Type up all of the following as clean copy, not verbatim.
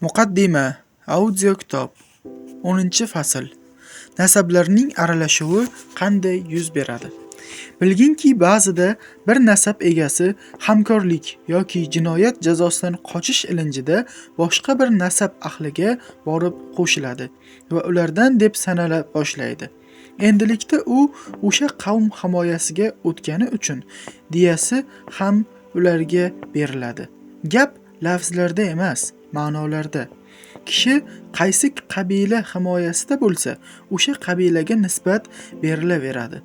Muqaddima audio kitob 10-fasl. Nasablarning aralashuvi qanday yuz beradi? Bilginki, ba'zida bir nasab egasi hamkorlik yoki jinoyat jazosidan qochish ilinjida boshqa bir nasab ahliga borib qo'shiladi va ulardan deb sanala boshlaydi. Endilikda u o'sha qavm himoyasiga o'tgani uchun diyasi ham ularga beriladi. Gap lafzlarda emas, ma'nolarda. Kishi qaysi qabila himoyasida bo'lsa, o'sha qabilaga nisbat berilaveradi.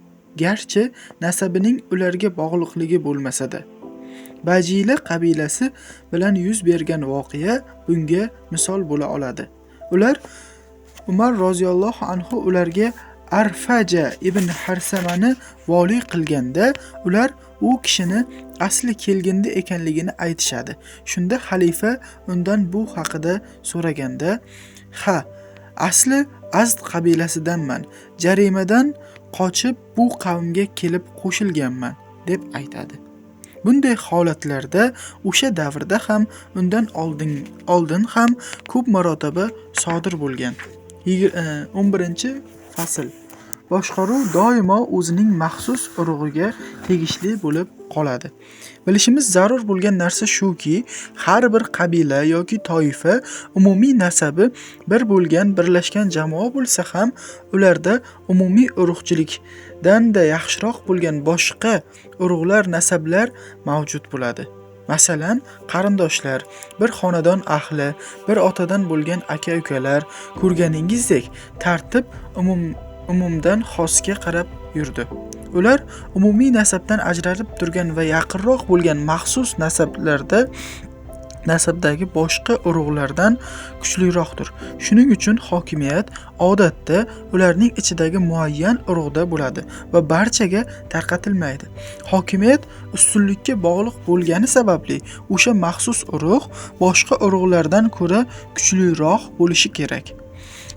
Garchi nasabining ularga bog'liqligi bo'lmasa-da. Bajila qabilasi bilan yuz bergan voqea bunga misol bo'la oladi. Ular Umar roziyallohu anhu ularga Arfaja ibn Harsamani voliy qilganda, ular u kishini asli kelgindi ekanligini aytishadi. Shunda xalifa undan bu haqida so'raganda, "Ha, asli Azd qabilasidanman. Jarimadan qochib bu qavmga kelib qo'shilganman", deb aytadi. Bunday holatlarda o'sha davrda ham, undan oldin ham ko'p marotaba sodir bo'lgan. 11-fasl. Boshqaruv doimo o'zining maxsus urug'iga tegishli bo'lib qoladi. Bilishimiz zarur bo'lgan narsa shuki, har bir qabila yoki toifa umumiy nasabi bir bo'lgan birlashgan jamoa bo'lsa ham, ularda umumiy urug'chilikdan-da yaxshiroq bo'lgan boshqa urug'lar, nasablar mavjud bo'ladi. Masalan, qarindoshlar, bir xonadon ahli, bir otadan bo'lgan aka-ukalar. Ko'rganingizdek, tartib umumdan xosga qarab yurdi. Ular umumiy nasabdan ajralib turgan va yaqinroq bo'lgan maxsus nasabdagi boshqa urug'lardan kuchliroqdir. Shuning uchun hokimiyat odatda ularning ichidagi muayyan urug'da bo'ladi va barchaga tarqatilmaydi. Hokimiyat ustunlikka bog'liq bo'lgani sababli o'sha maxsus urug' boshqa urug'lardan ko'ra kuchliroq bo'lishi kerak.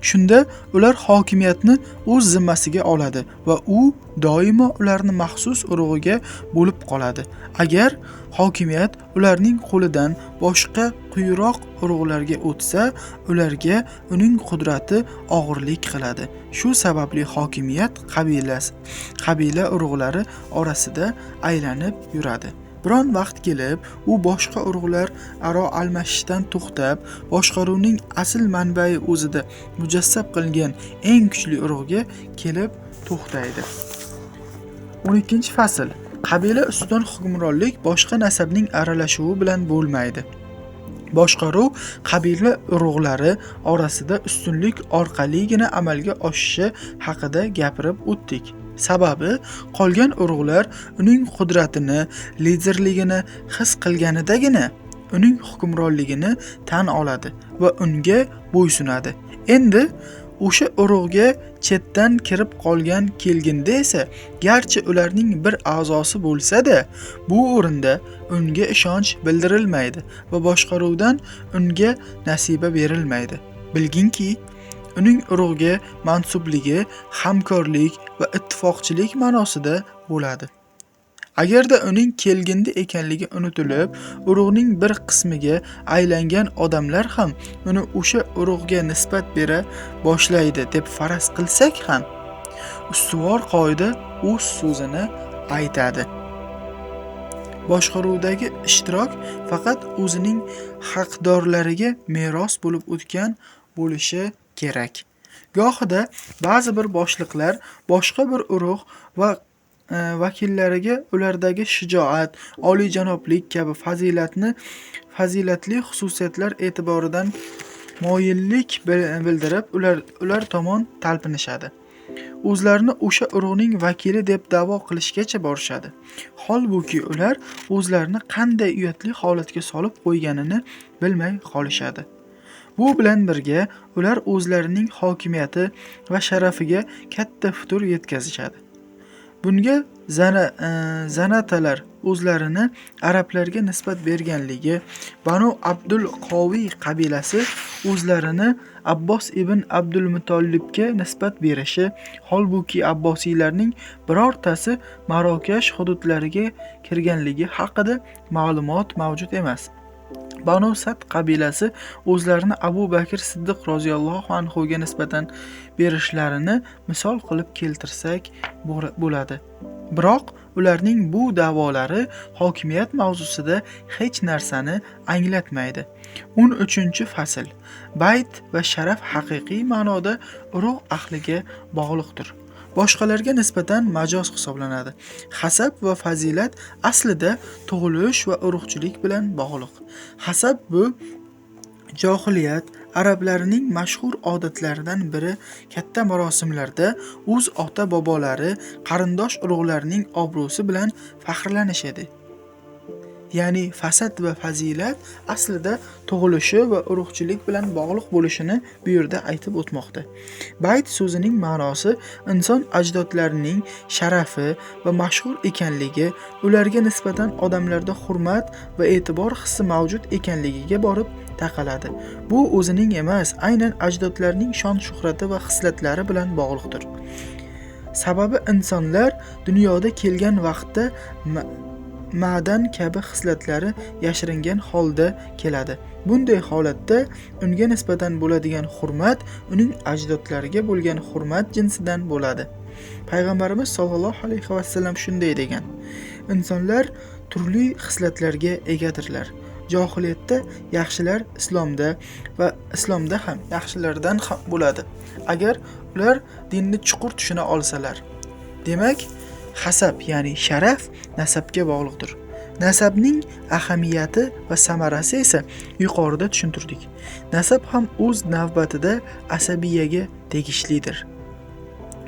Shunda ular hokimiyatni o'z zimmasiga oladi va u doimo ularni maxsus urug'iga bo'lib qoladi. Agar hokimiyat ularning qo'lidan boshqa quyiroq urug'larga o'tsa, ularga uning qudrati og'irlik qiladi. Shu sababli hokimiyat qabila urug'lari orasida aylanib yuradi. Biron vaqt kelib, u boshqa urug'lar aro almashishdan to'xtab, boshqaruvning asl manbai o'zida mujassam qilingan eng kuchli urug'ga kelib to'xtaydi. 12-fasl. Qabila ustidan hukmronlik boshqa nasabning aralashuvi bilan bo'lmaydi. Boshqaruv qabila urug'lari orasida ustunlik orqaligina amalga oshishi haqida gapirib o'tdik. Sababi, qolgan urug'lar uning qudratini, liderligini his qilganidagina uning hukmronligini tan oladi va unga bo'ysunadi. Endi o'sha urug'ga chetdan kirib qolgan kelgindi esa, garchi ularning bir a'zosi bo'lsa-da, bu o'rinda unga ishonch bildirilmaydi va boshqaruvdan unga nasiba berilmaydi. Bilginki, uning urug'ga mansubligi hamkorlik va ittifoqchilik ma'nosida bo'ladi. Agarda uning kelgindi ekanligi unutilib, urug'ning bir qismiga aylangan odamlar ham uni o'sha urug'ga nisbat bera boshlaydi deb faraz qilsak ham, ustuvor qoida o'z so'zini aytadi. Boshqaruvdagi ishtirok faqat o'zining haqdorlariga meros bo'lib o'tgan bo'lishi kerak. Gohida ba'zi bir boshliqlar boshqa bir urug' va vakillariga ulardagi shijoat, oliyjanoblik kabi fazilatli xususiyatlar e'tiboridan moyillik bildirib, ular tomon talpinishadi. O'zlarini o'sha urug'ning vakili deb da'vo qilishgacha borishadi. Holbuki ular o'zlarini qanday uyatli holatga solib qo'yganini bilmay qolishadi. Bu bilan birga ular o'zlarining hokimiyati va sharafiga katta futur yetkazishadi. Bunga zanatalar o'zlarini arablarga nisbat berganligi, Banu Abdul Qoviy qabilasi o'zlarini Abbos ibn Abdul Muttolibga nisbat berishi, holbuki Abbosiylarning birortasi Marokash hududlariga kirganligi haqida ma'lumot mavjud emas. Banu Sad qabilasi o'zlarini Abu Bakr Siddiq roziyallohu anhuga nisbatan berishlarini misol qilib keltirsak bo'ladi. Biroq ularning bu da'volari hokimiyat mavzusida hech narsani anglatmaydi. 13-fasl. Bayt va sharaf haqiqiy ma'noda urug' ahliga bog'liqdir. Boshqalarga nisbatan majoz hisoblanadi. Hasab va fazilat aslida tug'ilish va urug'chilik bilan bog'liq. Hasab bu johiliyat arablarining mashhur odatlaridan biri. Katta marosimlarda o'z ota-bobolari, qarindosh urug'larining obro'si bilan faxrlanish edi. Ya'ni fasad va fazilat aslida tug'ilishi va urug'chilik bilan bog'liq bo'lishini bu yerda aytib o'tmoqda. Bayt so'zining ma'nosi inson ajdodlarining sharafi va mashhur ekanligi, ularga nisbatan odamlarda hurmat va e'tibor hissi mavjud ekanligiga borib taqaladi. Bu o'zining emas, aynan ajdodlarning shon-shuhrati va xislatlari bilan bog'liqdir. Sababi insonlar dunyoda kelgan vaqtda ma'dan kabi xislatlari yashiringan holda keladi. Bunday holatda unga nisbatan bo'ladigan hurmat uning ajdodlariga bo'lgan hurmat jinsidan bo'ladi. Payg'ambarimiz sollallohu alayhi vasallam shunday degan: insonlar turli xislatlarga egadirlar. Johiliyatda yaxshilar islomda va islomda ham yaxshilardan ham bo'ladi, agar ular dinni chuqur tushuna olsalar. Demak, hasab ya'ni sharaf nasabga bog'liqdir. Nasabning ahamiyati va samarasi esa yuqorida tushuntirdik. Nasab ham o'z navbatida asabiyaga tegishlidir.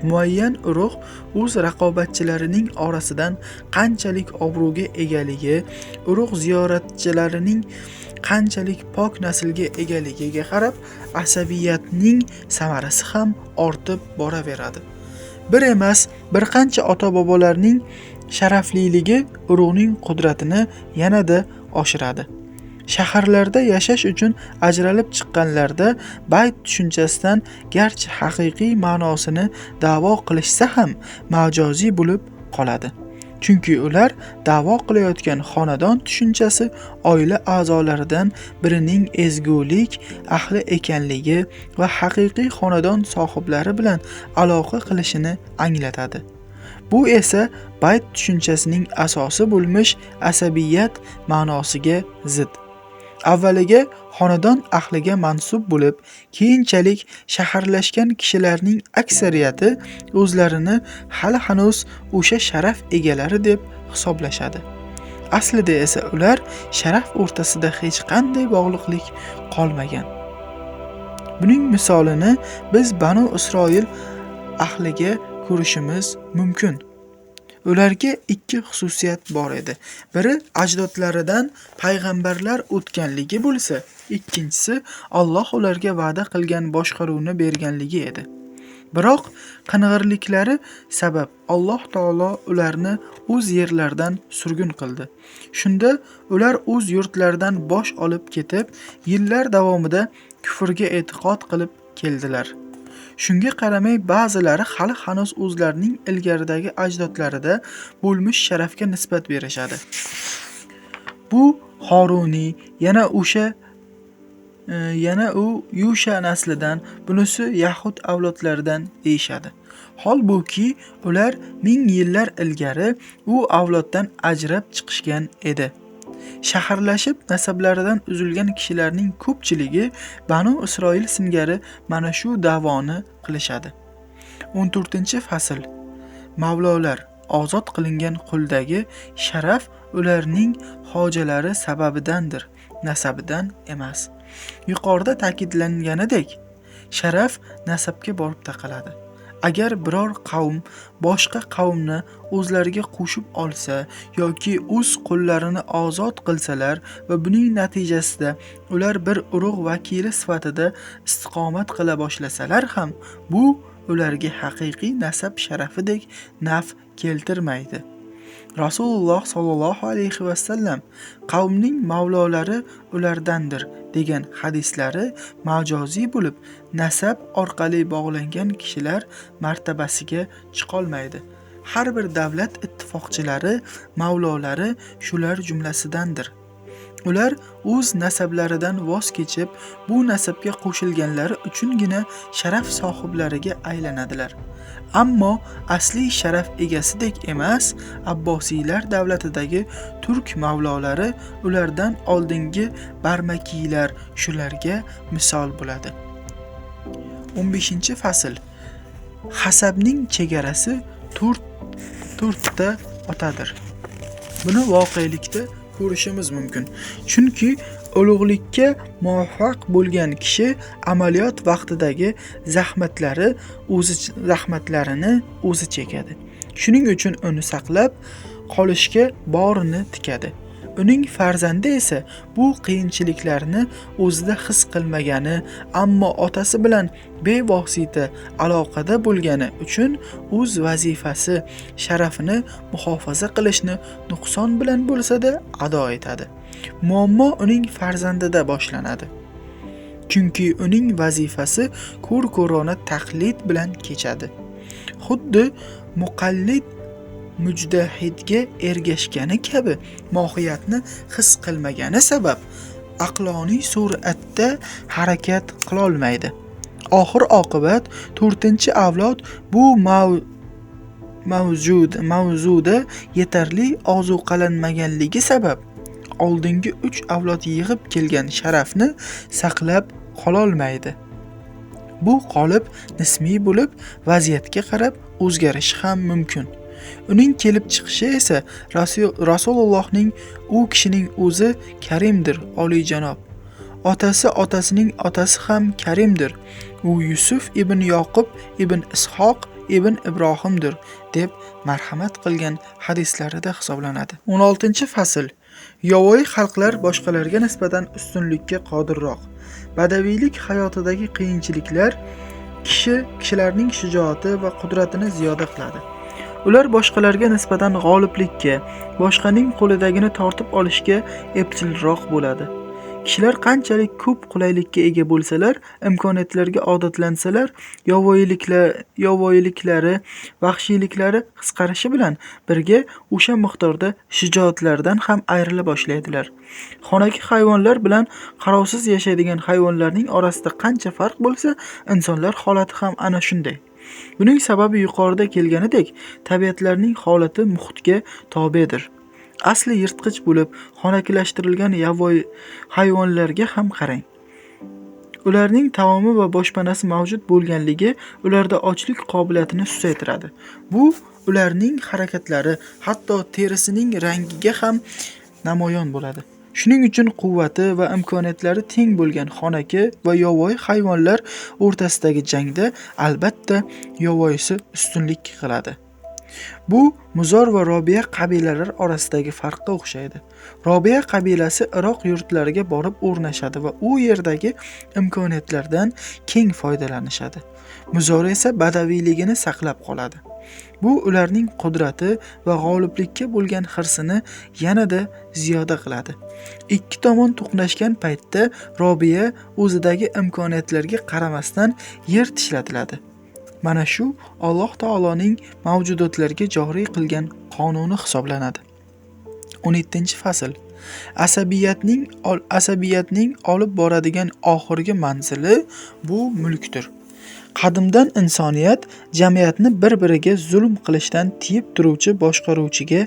Muayyan urug' o'z raqobatchilarining orasidan qanchalik obro'ga egaligi, urug' ziyoratchilarining qanchalik pok naslga egaligiga qarab asabiyatning samarasi ham ortib boraveradi. Bir emas, bir qancha ota-bobolarning sharafliligi urug'ning qudratini yanada oshiradi. Shaharlarda yashash uchun ajralib chiqqanlarda bayt tushunchasidan garchi haqiqiy ma'nosini da'vo qilishsa ham majoziy bo'lib qoladi. Chunki ular da'vo qilayotgan xonadon tushunchasi oila a'zolaridan birining ezgulik ahli ekanligi va haqiqiy xonadon sohiblari bilan aloqa qilishini anglatadi. Bu esa bayt tushunchasining asosi bo'lmish asabiyat ma'nosiga zid. Avvaliga xonadon ahliga mansub bo'lib, keyinchalik shaharlashgan kishilarning aksariyati o'zlarini hali hanuz o'sha sharaf egalari deb hisoblashadi. Aslida esa ular sharaf o'rtasida hech qanday bog'liqlik qolmagan. Buning misolini biz Banu Isroil ahliga ko'rishimiz mumkin. Ularga ikki xususiyat bor edi. Biri ajdodlaridan payg'ambarlar o'tganligi bo'lsa, ikkinchisi Alloh ularga va'da qilgan boshqaruvni berganligi edi. Biroq qing'irliklari sabab Alloh taolo ularni o'z yerlaridan surgun qildi. Shunda ular o'z yurtlaridan bosh olib ketib, yillar davomida kufrga e'tiqod qilib keldilar. Shunga qaramay ba'zilari hali hanuz o'zlarining ilgaridagi ajdodlarida bo'lmish sharafga nisbat berishadi. Bu Horuniy, yana u Yusha naslidan, bunisi Yahud avlodlaridan deyishadi. Holbuki ular ming yillar ilgari u avloddan ajrab chiqishgan edi. Shaharlashib nasablaridan uzilgan kishilarning ko'pchiligi Banu Isroil singari mana shu da'voni qilishadi. 14-fasl. Mavlolar ozod qilingan quldagi sharaf ularning hojalari sababidandir, nasabidan emas. Yuqorida ta'kidlanganidek, sharaf nasabga borib taqaladi. Agar biror qavm boshqa qavmni o'zlariga qo'shib olsa yoki o'z qullarini ozod qilsalar va buning natijasida ular bir urug' vakili sifatida istiqomat qila boshlasalar ham, bu ularga haqiqiy nasab sharafidek naf keltirmaydi. Rasululloh sollallohu alayhi vasallam qavmning mavlolari ulardandir degan hadislari majoziy bo'lib, nasab orqali bog'langan kishilar martabasiga chiqolmaydi. Har bir davlat ittifoqchilari mavlolari shular jumlasidandir. Ular o'z nasablaridan voz kechib, bu nasabga qo'shilganlari uchungina sharaf sohiblariga aylanadilar. Ammo asli sharaf egasidek emas. Abbosiylar davlatidagi turk mavlolari, ulardan oldingi Barmakiylar shularga misol bo'ladi. 15-fasl. Hasabning chegarasi to'rtta otadir. Buni voqelikda ko'rishimiz mumkin. Chunki ulug'likka muvaffaq bo'lgan kishi amaliyot vaqtidagi zahmatlarini o'zi chekadi. Shuning uchun uni saqlab qolishga borini tikadi. Uning farzandi esa bu qiyinchiliklarni o'zida his qilmagani, ammo otasi bilan bevosita aloqada bo'lgani uchun o'z vazifasi sharafini muhofaza qilishni nuqson bilan bo'lsa-da ado etadi. Muammo uning farzandida boshlanadi. Chunki uning vazifasi ko'r-ko'rona taqlid bilan kechadi. Xuddi muqallid mujtahidga ergashgani kabi mohiyatni his qilmagani sabab aqloniy sur'atda harakat qilolmaydi. Oxir oqibat 4-avlod bu mavzuda yetarli ozuqalanmaganligi sabab oldingi 3 avlod yig'ib kelgan sharafni saqlab qololmaydi. Bu qolip nisbiy bo'lib, vaziyatga qarab o'zgarishi ham mumkin. Uning kelib chiqishi esa Rasulullohning u kishining o'zi karimdir, oliyjanob. Otasi otasining otasi ham karimdir. U Yusuf ibn Yoqub ibn Ishoq ibn Ibrohimdir deb marhamat qilgan hadislarida hisoblanadi. 16-fasl. Yovvoyi xalqlar boshqalarga nisbatan ustunlikka qodirroq. Badaviylik hayotidagi qiyinchiliklar kishilarning shijoati va qudratini ziyoda qiladi. Ular boshqalarga nisbatan g'oliblikka, boshqaning qo'lidagini tortib olishga epchilroq bo'ladi. Kishilar qanchalik ko'p qulaylikka ega bo'lsalar, imkoniyatlarga odatlansalar, yovvoyiliklari, vahshiyliklari qisqarishi bilan birga o'sha miqdorda shijoatlaridan ham ayrila boshlaydilar. Xonaki hayvonlar bilan qarovsiz yashaydigan hayvonlarning orasida qancha farq bo'lsa, insonlar holati ham ana shunday. Buning sababi yuqorida kelganidek, tabiatlarning holati muhitga tobedir. Asli yirtqich bo'lib, xonakilashtirilgan yovvoyi hayvonlarga ham qarang. Ularning taomi va boshpanasi mavjud bo'lganligi ularda ochlik qobiliyatini susaytiradi. Bu ularning harakatlari, hatto terisining rangiga ham namoyon bo'ladi. Shuning uchun quvvati va imkoniyatlari teng bo'lgan xonaki va yovvoyi hayvonlar o'rtasidagi jangda albatta yovvoyisi ustunlik qiladi. Bu Muzor va Robiya qabilalari orasidagi farqqa o'xshaydi. Robiya qabilasi Iroq yurtlariga borib o'rnashadi va u yerdagi imkoniyatlardan keng foydalanishadi. Muzor esa badaviyligini saqlab qoladi. Bu ularning qudrati va g'oliblikka bo'lgan hirsini yanada ziyoda qiladi. Ikki tomon to'qnashgan paytda Robiya o'zidagi imkoniyatlarga qaramasdan yer tishlatiladi. Mana shu Alloh taoloning mavjudotlarga joriy qilgan qonuni hisoblanadi. 17-fasl. Asabiyatning olib boradigan oxirgi manzili bu mulkdir. Qadimdan insoniyat jamiyatni bir-biriga zulm qilishdan tiyib turuvchi boshqaruvchiga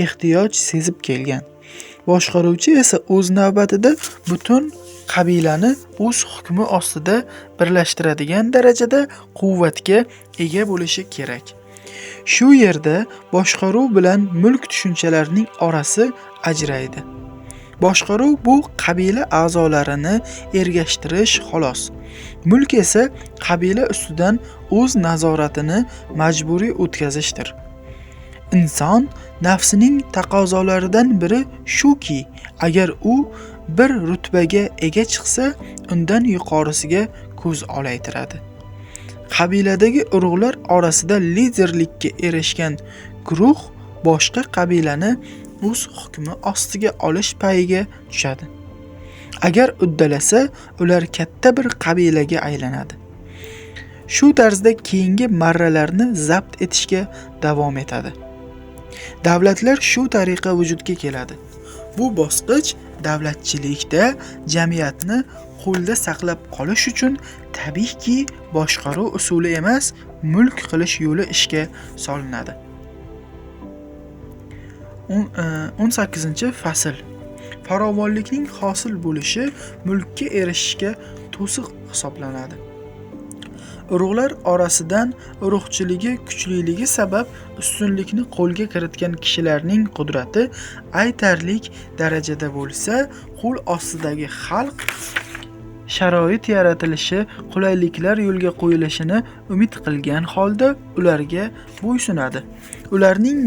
ehtiyoj sezib kelgan. Boshqaruvchi esa o'z navbatida butun qabilani o'z hukmi ostida birlashtiradigan darajada quvvatga ega bo'lishi kerak. Shu yerda boshqaruv bilan mulk tushunchalarining orasi ajraydi. Boshqaruv bu qabila a'zolarini ergashtirish xolos. Mulk esa qabila ustidan o'z nazoratini majburiy o'tkazishdir. Inson nafsining taqozolaridan biri shuki, agar u bir rutbaga ega chiqsa, undan yuqorisiga ko'z olaytiradi. Qabiladagi urug'lar orasida liderlikka erishgan guruh boshqa qabilani o'z hukmi ostiga olish payiga tushadi. Agar uddalasa, ular katta bir qabilaga aylanadi. Shu tarzda keyingi marralarni zabt etishga davom etadi. Davlatlar shu tariqa vujudga keladi. Bu bosqich Davlatchilikda jamiyatni qo'lda saqlab qolish uchun tabiiyki boshqaruv usuli emas, mulk qilish yo'li ishga solinadi. 18-fasl. Farovonlikning hosil bo'lishi mulkka erishishga to'siq hisoblanadi. Urug'lar orasidan urug'chiligi kuchliligi sabab ustunlikni qo'lga kiritgan kishilarning qudrati aytarlik darajada bo'lsa, qo'l ostidagi xalq sharoit yaratilishi, qulayliklar yo'lga qo'yilishini umid qilgan holda ularga bo'ysunadi. Ularning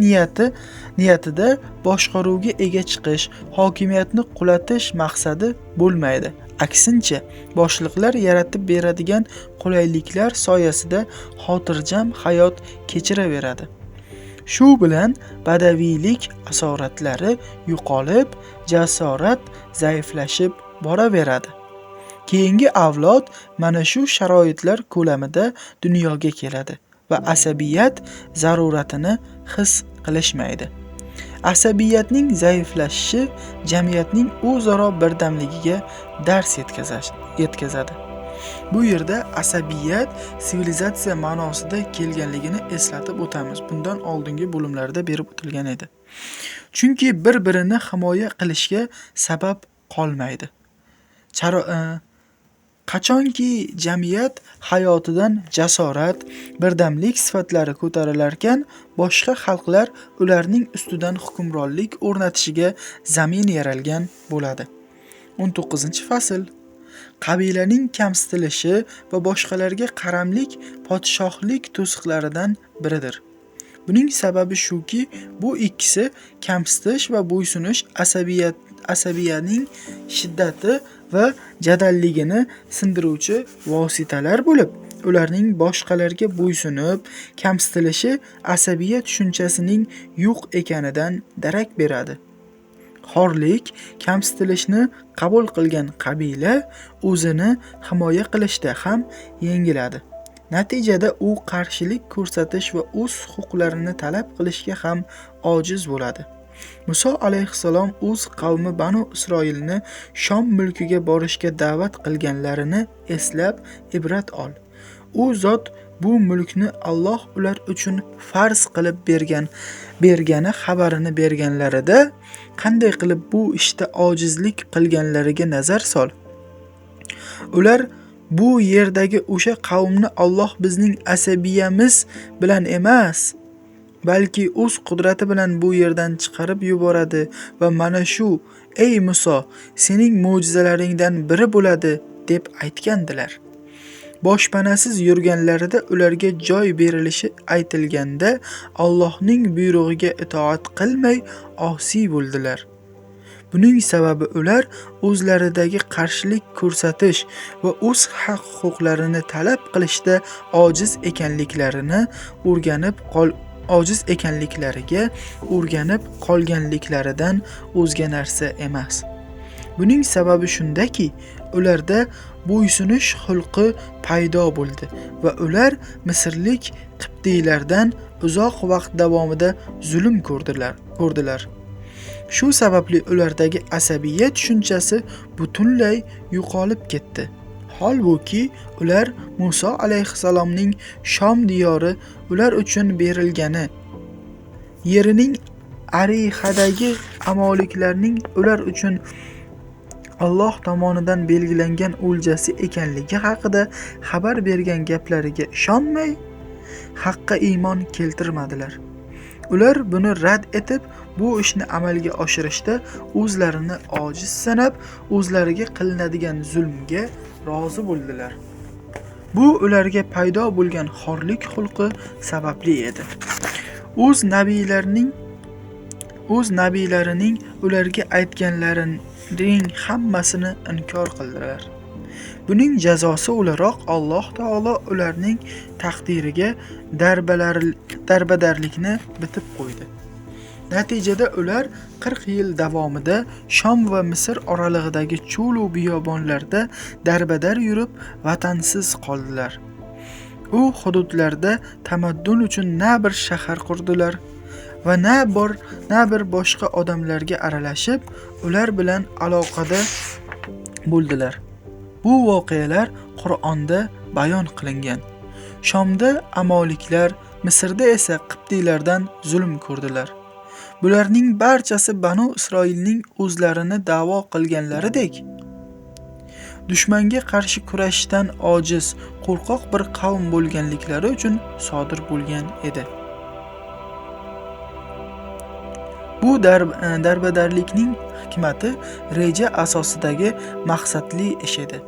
niyatida boshqaruvga ega chiqish, hokimiyatni qulatish maqsadi bo'lmaydi. Aksincha, boshliqlar yaratib beradigan qulayliklar soyasida xotirjam hayot kechiraveradi. Shu bilan badaviylik asoratlari yo'qolib, jasorat zaiflashib boraveradi. Keyingi avlod mana shu sharoitlar ko'lamida dunyoga keladi va asabiyat zaruratini his qilishmaydi. Asabiyatning zaiflashishi jamiyatning o'zaro birdamligiga dars yetkazadi. Bu yerda asabiyat sivilizatsiya ma'nosida kelganligini eslatib o'tamiz. Bundan oldingi bo'limlarda berib o'tilgan edi. Chunki bir-birini himoya qilishga sabab qolmaydi. Qachonki jamiyat hayotidan jasorat, birdamlik sifatlari ko'tarilarkan, boshqa xalqlar ularning ustidan hukmronlik o'rnatishiga zamin yaralgan bo'ladi. 19-fasl. Qabilaning kamsitilishi va boshqalarga qaramlik podshohlik to'siqlaridan biridir. Buning sababi shuki, bu ikkisi kamsitish va bo'ysunish asabiyaning shiddati va jadalligini sindiruvchi vositalar bo'lib, ularning boshqalarga bo'ysunib, kamsitilishi asabiya tushunchasining yo'q ekanidan darak beradi. Xorlik, kamsitilishni qabul qilgan qabila o'zini himoya qilishda ham yengiladi. Natijada u qarshilik ko'rsatish va o'z huquqlarini talab qilishga ham ojiz bo'ladi. Muso alayhissalom o'z qavmi Banu Isroilni Shom mulkiga borishga da'vat qilganlarini eslab ibrat ol. U zot bu mulkni Alloh ular uchun farz qilib bergani xabarini berganlarida qanday qilib bu ishda ojizlik qilganlariga nazar sol. Ular bu yerdagi o'sha qavmni Alloh bizning asabiyamiz bilan emas, balki o'z qudrati bilan bu yerdan chiqarib yuboradi va mana shu, ey Muso, sening mo'jizalaringdan biri bo'ladi deb aytgandilar. Boshpanasiz yurganlarida ularga joy berilishi aytilganda Allohning buyrug'iga itoat qilmay osiy bo'ldilar. Buning sababi ular o'zlaridagi qarshilik ko'rsatish va o'z haq-huquqlarini talab qilishda ojiz ekanliklariga o'rganib qolganliklaridan o'zga narsa emas. Buning sababi shundaki, ularda bo'ysunish xulqi paydo bo'ldi va ular misrlik qibtiylardan uzoq vaqt davomida zulm ko'rdilar. Shu sababli ulardagi asabiya tushunchasi butunlay yo'qolib ketdi. Holbuki ular Muso alayhissalomning Shom diyori ular uchun berilgani, yerining Arixadagi amoliklarning ular uchun Alloh tomonidan belgilangan o'ljasi ekanligi haqida xabar bergan gaplariga ishonmay, haqqa iymon keltirmadilar. Ular buni rad etib, bu ishni amalga oshirishda o'zlarini ojiz sanab, o'zlariga qilinadigan zulmga rozi bo'ldilar. Bu ularga paydo bo'lgan xorlik xulqi sababli edi. O'z nabiylarining ularga aytganlarining hammasini inkor qildilar. Buning jazosi o'laroq Alloh taolo ularning taqdiriga darbadarlikni bitib qo'ydi. Natijada ular 40 yil davomida Shom va Misr oralig'idagi cho'l va biyobonlarda darbadar yurib, vatansiz qoldilar. U hududlarda tamaddun uchun na bir shahar qurdilar va na bir boshqa odamlarga aralashib, ular bilan aloqada bo'ldilar. Bu voqealar Qur'onda bayon qilingan. Shomda amoliklar, Misrda esa qibtiylardan zulm ko'rdilar. Bularning barchasi Banu Isroilning o'zlarini da'vo qilganlaridek dushmanga qarshi kurashishdan ojiz, qo'rqoq bir qavm bo'lganliklari uchun sodir bo'lgan edi. Bu darbadarlikning hikmati reja asosidagi maqsadli ish edi.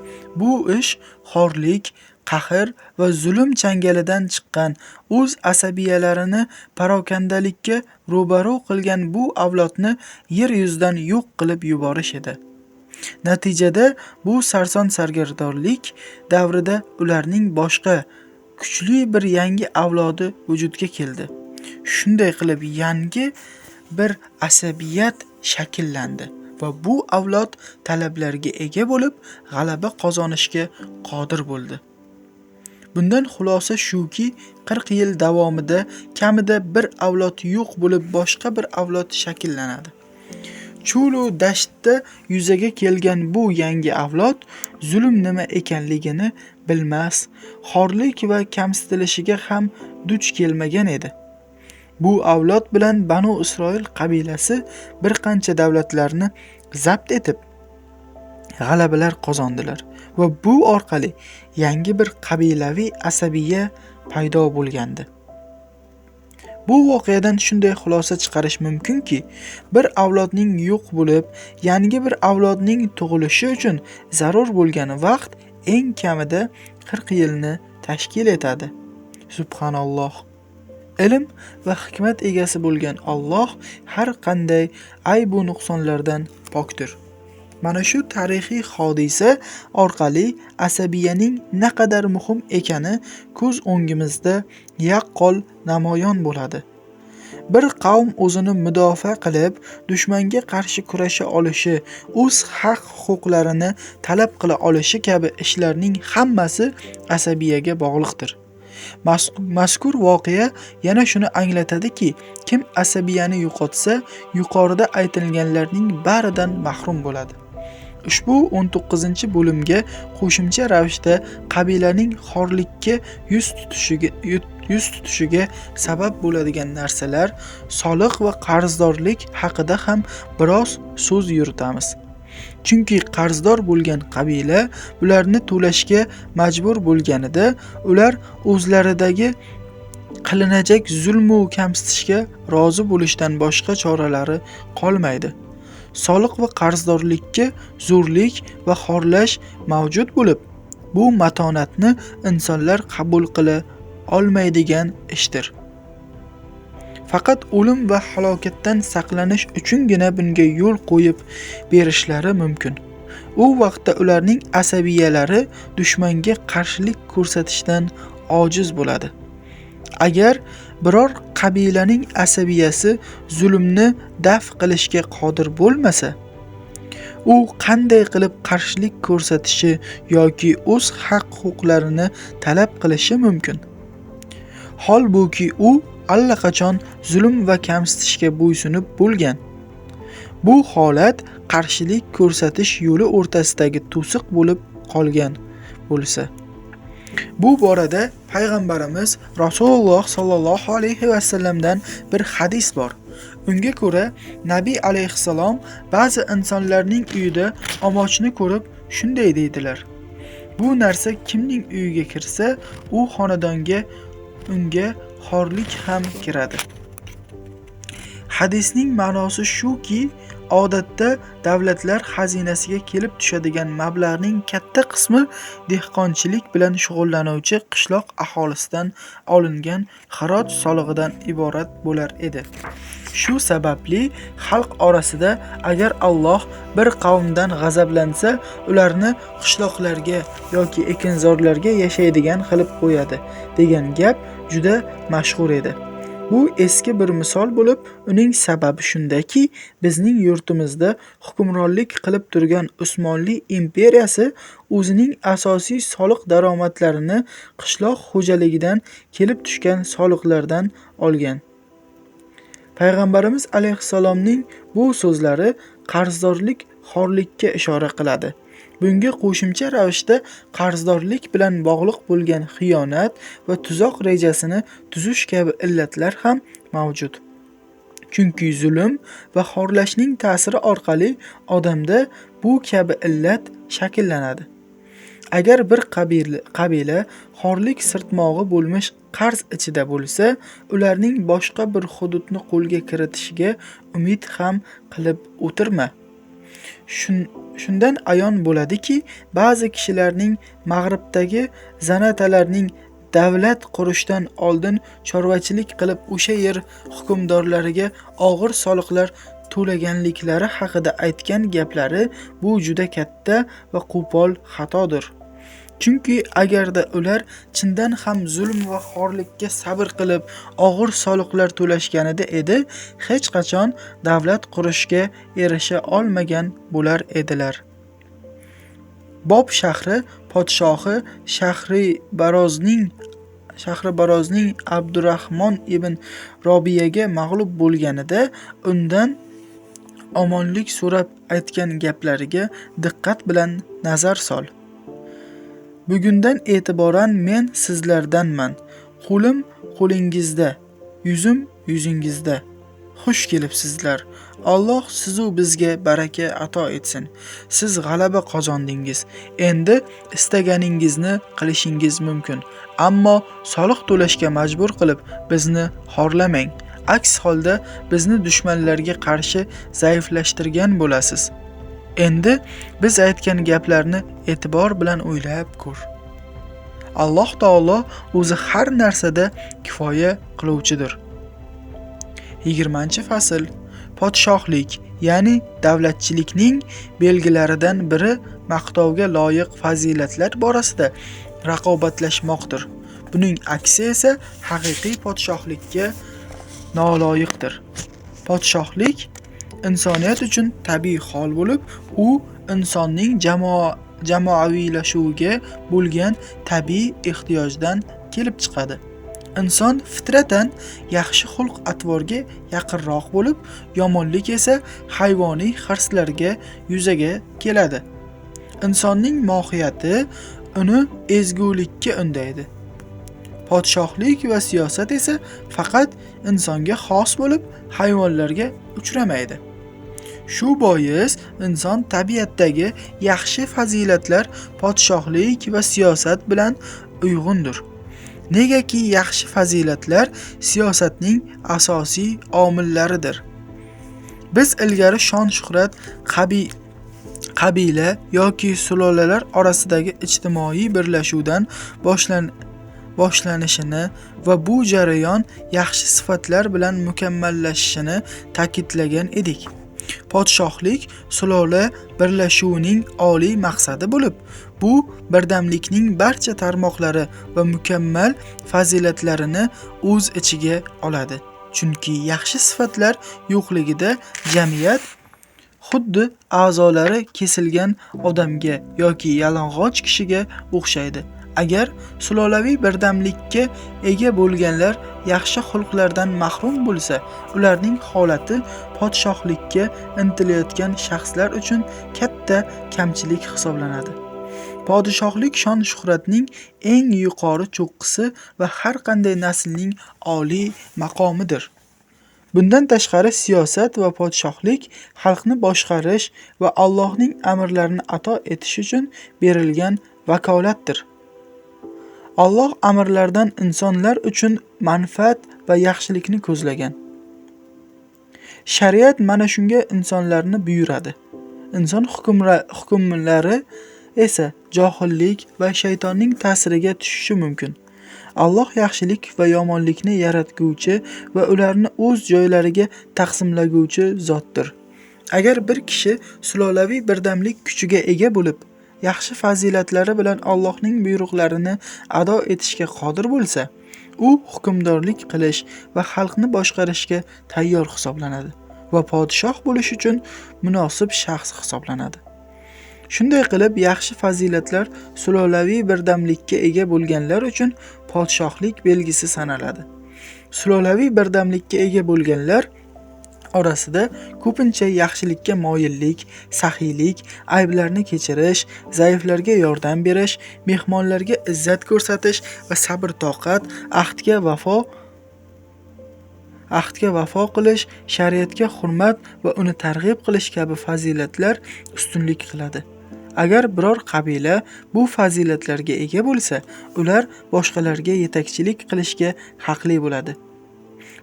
Bu ish xorlik, qahr va zulm changalidan chiqqan, o'z asabiyalarini parokandalikka ro'baro qilgan bu avlodni yer yuzidan yo'q qilib yuborish edi. Natijada bu sarson-sargardonlik davrida ularning boshqa kuchli bir yangi avlodi vujudga keldi. Shunday qilib yangi bir asabiyat shakllandi va bu avlod talablarga ega bo'lib, g'alaba qozonishga qodir bo'ldi. Bundan xulosa shuki, 40 yil davomida kamida bir avlod yo'q bo'lib, boshqa bir avlod shakllanadi. Cho'lu dashtda yuzaga kelgan bu yangi avlod zulm nima ekanligini bilmas, xorlik va kamsitilishiga ham duch kelmagan edi. Bu avlod bilan Banu Isroil qabilasi bir qancha davlatlarni zabt etib, g'alabalar qozondilar va bu orqali yangi bir qabilaviy asabiya paydo bo'lgandi. Bu voqeadan shunday xulosa chiqarish mumkinki, bir avlodning yo'q bo'lib, yangi bir avlodning tug'ilishi uchun zarur bo'lgan vaqt eng kamida 40 yilni tashkil etadi. Subhanalloh. Ilm va hikmat egasi bo'lgan Alloh har qanday ayb va nuqsonlardan pokdir. Mana shu tarixiy hodisa orqali asabiyaning naqadar muhim ekani ko'z o'ngimizda yaqqol namoyon bo'ladi. Bir qavm o'zini mudofaa qilib, dushmanga qarshi kurasha olishi, o'z haq-huquqlarini talab qila olishi kabi ishlarning hammasi asabiyaga bog'liqdir. Mazkur voqea yana shuni anglatadiki, kim asabiyani yo'qotsa, yuqorida aytilganlarning baridan mahrum bo'ladi. Ushbu 19-bo'limga qo'shimcha ravishda qabilaning xorlikka yuz tutishiga sabab bo'ladigan narsalar, soliq va qarzdorlik haqida ham biroz so'z yuritamiz. Chunki qarzdor bo'lgan qabila ularni to'lashga majbur bo'lganida, ular o'zlaridagi qilinajak zulm va kamsitishga rozi bo'lishdan boshqa choralari qolmaydi. Soliq va qarzdorlikka zo'rlik va xorlash mavjud bo'lib, bu matonatni insonlar qabul qila olmaydigan ishdir. Faqat o'lim va halokatdan saqlanish uchungina bunga yo'l qo'yib berishlari mumkin. U vaqtda ularning asabiyalari dushmanga qarshilik ko'rsatishdan ojiz bo'ladi. Agar biror qabilaning asabiyasi zulmni daf qilishga qodir bo'lmasa, u qanday qilib qarshilik ko'rsatishi yoki o'z haq-huquqlarini talab qilishi mumkin? Holbuki u allaqachon zulm va kamsitishga bo'ysunib bo'lgan. Bu holat qarshilik ko'rsatish yo'li o'rtasidagi to'siq bo'lib qolgan bo'lsa. Bu borada payg'ambarimiz Rasululloh sallallohu alayhi va sallamdan bir hadis bor. Unga ko'ra, Nabiy alayhissalom ba'zi insonlarning uyida omochni ko'rib shunday deydilar: Bu narsa kimning uyiga kirsa, u xonadonga unga xorlik ham kiradi. Hadisning ma'nosi shuki, odatda davlatlar xazinasiga kelib tushadigan mablag'ning katta qismi dehqonchilik bilan shug'ullanuvchi qishloq aholisidan olingan xaroj solig'idan iborat bo'lar edi. Shu sababli xalq orasida agar Alloh bir qavmdan g'azablansa, ularni qishloqlarga yoki ekinzorlarga yashaydigan qilib qo'yadi degan gap juda mashhur edi. Bu eski bir misol bo'lib, uning sababi shundaki, bizning yurtimizda hukmronlik qilib turgan Usmonli imperiyasi o'zining asosiy soliq daromadlarini qishloq xo'jaligidan kelib tushgan soliqlardan olgan. Payg'ambarimiz alayhissalomning bu so'zlari qarzdorlik xorlikka ishora qiladi. Bunga qo'shimcha ravishda qarzdorlik bilan bog'liq bo'lgan xiyonat va tuzoq rejasini tuzish kabi illatlar ham mavjud. Chunki zulm va xorlashning ta'siri orqali odamda bu kabi illat shakllanadi. Agar bir qabila xorlik sirtmog'i bo'lmish qarz ichida bo'lsa, ularning boshqa bir hududni qo'lga kiritishiga umid ham qilib o'tirma. Shundan ayon bo'ladiki, ba'zi kishilarning mag'ribdagi zanatalarning davlat qurishdan oldin chorvachilik qilib o'sha yer hukmdorlariga og'ir soliqlar to'laganliklari haqida aytgan gaplari bu juda katta va qo'pol xatodir. Chunki agarda ular chindan ham zulm va xorlikka sabr qilib og'ir soliqlar to'lashganida edi, hech qachon davlat qurishga erisha olmagan bo'lar edilar. Bob shahri podshohi Shahribarozning Abdurahmon ibn Robiyaga mag'lub bo'lganida undan omonlik so'rab aytgan gaplariga diqqat bilan nazar sol. Bugundan e'tiboran men sizlardanman. Qo'lim qo'lingizda, yuzim yuzingizda. Xush kelibsizlar. Alloh sizu bizga baraka ato etsin. Siz g'alaba qozondingiz. Endi istaganingizni qilishingiz mumkin. Ammo soliq to'lashga majbur qilib bizni xorlamang. Aks holda bizni dushmanlarga qarshi zaiflashtirgan bo'lasiz. Endi biz aytgan gaplarni e'tibor bilan o'ylab ko'r. Alloh taolo o'zi har narsada kifoya qiluvchidir. 20-fasl. Podshohlik, ya'ni davlatchilikning belgilaridan biri maqtovga loyiq fazilatlar borasida raqobatlashmoqdir. Buning aksi esa haqiqiy podshohlikka noloyiqdir. Podshohlik insoniyat uchun tabiiy hol bo'lib, u insonning jamoaviylashuviga bo'lgan tabiiy ehtiyojdan kelib chiqadi. Inson fitratan yaxshi xulq-atvorga yaqinroq bo'lib, yomonlik esa hayvoniy hirslarga yuzaga keladi. Insonning mohiyati uni ezgulikka undaydi. Podshohlik va siyosat esa faqat insonga xos bo'lib, hayvonlarga uchramaydi. Shu bois inson tabiatdagi yaxshi fazilatlar podshohlik va siyosat bilan uyg'undir. Negaki yaxshi fazilatlar siyosatning asosiy omillaridir. Biz ilgari shon-shuhrat, qabila yoki sulolalar orasidagi ijtimoiy birlashuvdan boshlanishini va bu jarayon yaxshi sifatlar bilan mukammallashishini ta'kidlagan edik. Podshohlik sulola birlashuvining oliy maqsadi bo'lib, bu birdamlikning barcha tarmoqlari va mukammal fazilatlarini o'z ichiga oladi. Chunki yaxshi sifatlar yo'qligida jamiyat xuddi a'zolari kesilgan odamga yoki yalang'och kishiga o'xshaydi. Agar sulolaviy birdamlikka ega bo'lganlar yaxshi xulqlardan mahrum bo'lsa, ularning holati podshohlikka intilayotgan shaxslar uchun katta kamchilik hisoblanadi. Podshohlik shon-shuhratning eng yuqori cho'qqisi va har qanday naslning oliy maqomidir. Bundan tashqari siyosat va podshohlik xalqni boshqarish va Allohning amrlarini ato etish uchun berilgan vakolatdir. Alloh amrlardan insonlar uchun manfaat va yaxshilikni ko'zlagan. Shariat mana shunga insonlarni buyuradi. Inson hukmlari esa johillik va shaytonning ta'siriga tushishi mumkin. Alloh yaxshilik va yomonlikni yaratguvchi va ularni o'z joylariga taqsimlaguvchi zotdir. Agar bir kishi sulolaviy birdamlik kuchiga ega bo'lib, yaxshi fazilatlari bilan Allohning buyruqlarini ado etishga qodir bo'lsa, u hukmdorlik qilish va xalqni boshqarishga tayyor hisoblanadi va podshoh bo'lish uchun munosib shaxs hisoblanadi. Shunday qilib, yaxshi fazilatlar sulolaviy birdamlikka ega bo'lganlar uchun podshohlik belgisi sanaladi. Sulolaviy birdamlikka ega bo'lganlar orasida ko'pincha yaxshilikka moyillik, saxiylik, ayblarni kechirish, zaiflarga yordam berish, mehmonlarga izzat ko'rsatish va sabr-toqat, ahdga vafo qilish, shariatga hurmat va uni targ'ib qilish kabi fazilatlar ustunlik qiladi. Agar biror qabila bu fazilatlarga ega bo'lsa, ular boshqalarga yetakchilik qilishga haqli bo'ladi.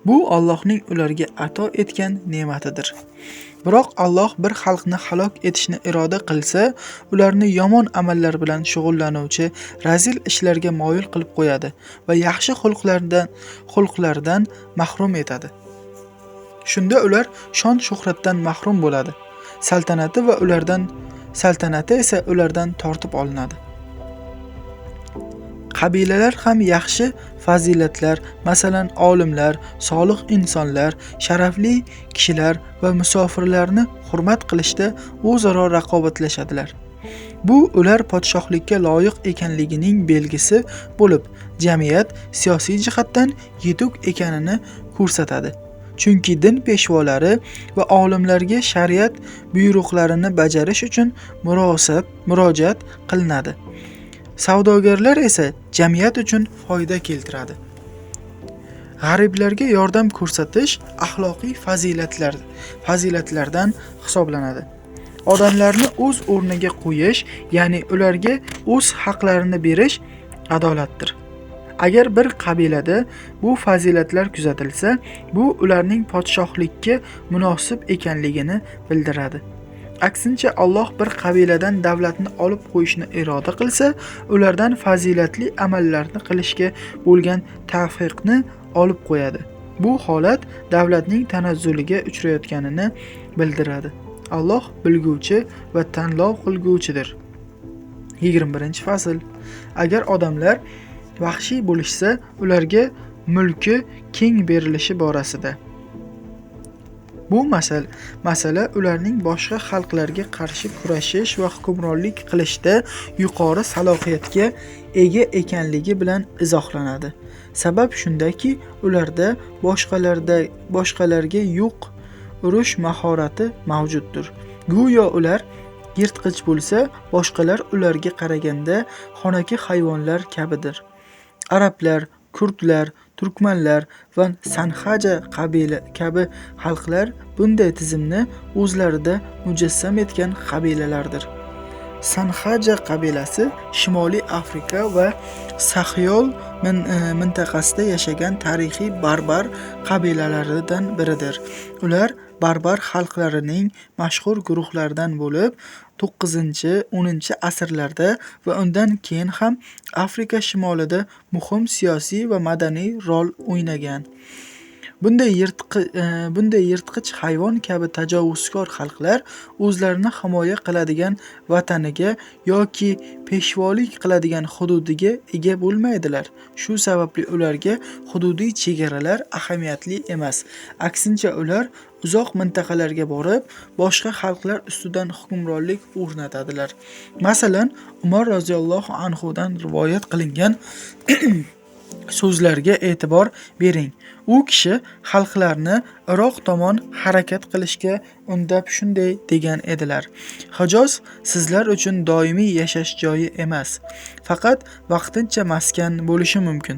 Bu Allohning ularga ato etgan ne'matidir. Biroq Alloh bir xalqni halok etishni iroda qilsa, ularni yomon amallar bilan shug'ullanuvchi razil ishlarga moyil qilib qo'yadi va yaxshi xulqlardan mahrum etadi. Shunda ular shon-shuhratdan mahrum bo'ladi. Saltanati esa ulardan tortib olinadi. Qabilalar ham yaxshi fazilatlar, masalan, olimlar, solih insonlar, sharafli kishilar va musofirlarni hurmat qilishda o'zaro raqobatlashadilar. Bu ular podshohlikka loyiq ekanligining belgisi bo'lib, jamiyat siyosiy jihatdan yetuk ekanini ko'rsatadi. Chunki din peshvolari va olimlarga shariat buyruqlarini bajarish uchun murojaat qilinadi. Savdogarlar esa jamiyat uchun foyda keltiradi. G'ariblarga yordam ko'rsatish axloqiy fazilatlardan hisoblanadi. Odamlarni o'z o'rniga qo'yish, ya'ni ularga o'z haqlarini berish adolatdir. Agar bir qabilada bu fazilatlar kuzatilsa, bu ularning podshohlikka munosib ekanligini bildiradi. Aksincha, Alloh bir qabiladan davlatni olib qo'yishni iroda qilsa, ulardan fazilatli amallarni qilishga bo'lgan tavfiqni olib qo'yadi. Bu holat davlatning tanazzuliga uchrayotganini bildiradi. Alloh bilguvchi va tanlov qilguvchidir. 21-fasl. Agar odamlar vahshiy bo'lishsa, ularga mulki keng berilishi borasida. Bu masala ularning boshqa xalqlarga qarshi kurashish va hukmronlik qilishda yuqori salohiyatga ega ekanligi bilan izohlanadi. Sabab shundaki, ularda boshqalarga yo'q urush mahorati mavjuddir. Go'yo ular yirtqich bo'lsa, boshqalar ularga qaraganda xonaki hayvonlar kabidir. Arablar, kurdlar, turkmanlar va Sanhaja kabi xalqlar bunday tizimni o'zlarida mujassam etgan qabilalardir. Sanhaja qabilasi Shimoliy Afrika va Sahel mintaqasida yashagan tarixiy barbar qabilalaridan biridir. Ular barbar xalqlarining mashhur guruhlaridan bo'lib, 9-10 asrlarda va undan keyin ham Afrika shimolida muhim siyosiy va madaniy rol o'ynagan. Bunday yirtqich hayvon kabi tajovuzkor xalqlar o'zlarini himoya qiladigan vataniga yoki peshvolik qiladigan hududiga ega bo'lmaydilar. Shu sababli ularga hududiy chegaralar ahamiyatli emas. Aksincha, ular uzoq mintaqalarga borib, boshqa xalqlar ustidan hukmronlik o'rnatadilar. Masalan, Umar roziyallohu anhu dan rivoyat qilingan so'zlarga e'tibor bering. U kishi xalqlarni Iroq tomon harakat qilishga undab shunday degan edilar: Hijoz sizlar uchun doimiy yashash joyi emas, faqat vaqtincha maskan bo'lishi mumkin.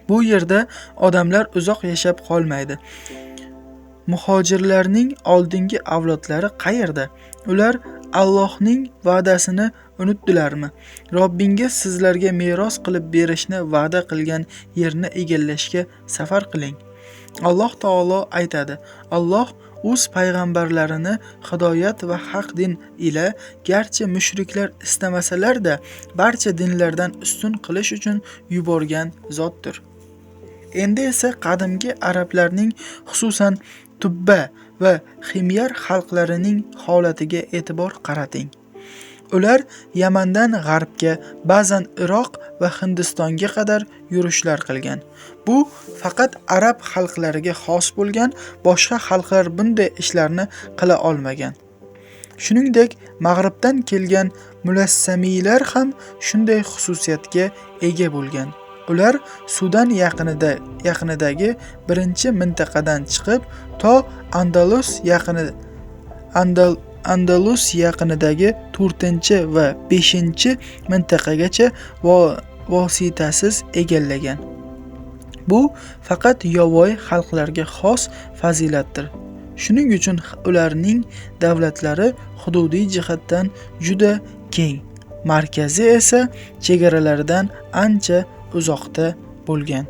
Bu yerda odamlar uzoq yashab qolmaydi. Muhojirlarning oldingi avlodlari qayerda? Ular Allohning va'dasini unutdilarmi? Robbingiz sizlarga meros qilib berishni va'da qilgan yerni egallashga safar qiling. Alloh taolo aytadi: Alloh o'z payg'ambarlarini hidoyat va haq din ila, garchi mushriklar istamasalar-da, barcha dinlardan ustun qilish uchun yuborgan zotdir. Endi esa qadimgi arablarning, xususan Tubba va Ximyar xalqlarining holatiga e'tibor qarating. Ular Yamandan g'arbga, ba'zan Iroq va Hindistonga qadar yurishlar qilgan. Bu faqat arab xalqlariga xos bo'lgan, boshqa xalqlar bunday ishlarni qila olmagan. Shuningdek, mag'ribdan kelgan mulassamiylar ham shunday xususiyatga ega bo'lgan. Ular Sudan yaqinidagi birinchi mintaqadan chiqib, to Andalus yaqinidagi to'rtinchi va beshinchi mintaqagacha vositasiz egallagan. Bu faqat yovvoyi xalqlarga xos fazilatdir. Shuning uchun ularning davlatlari hududiy jihatdan juda keng, markazi esa chegaralaridan ancha uzoqda bo'lgan.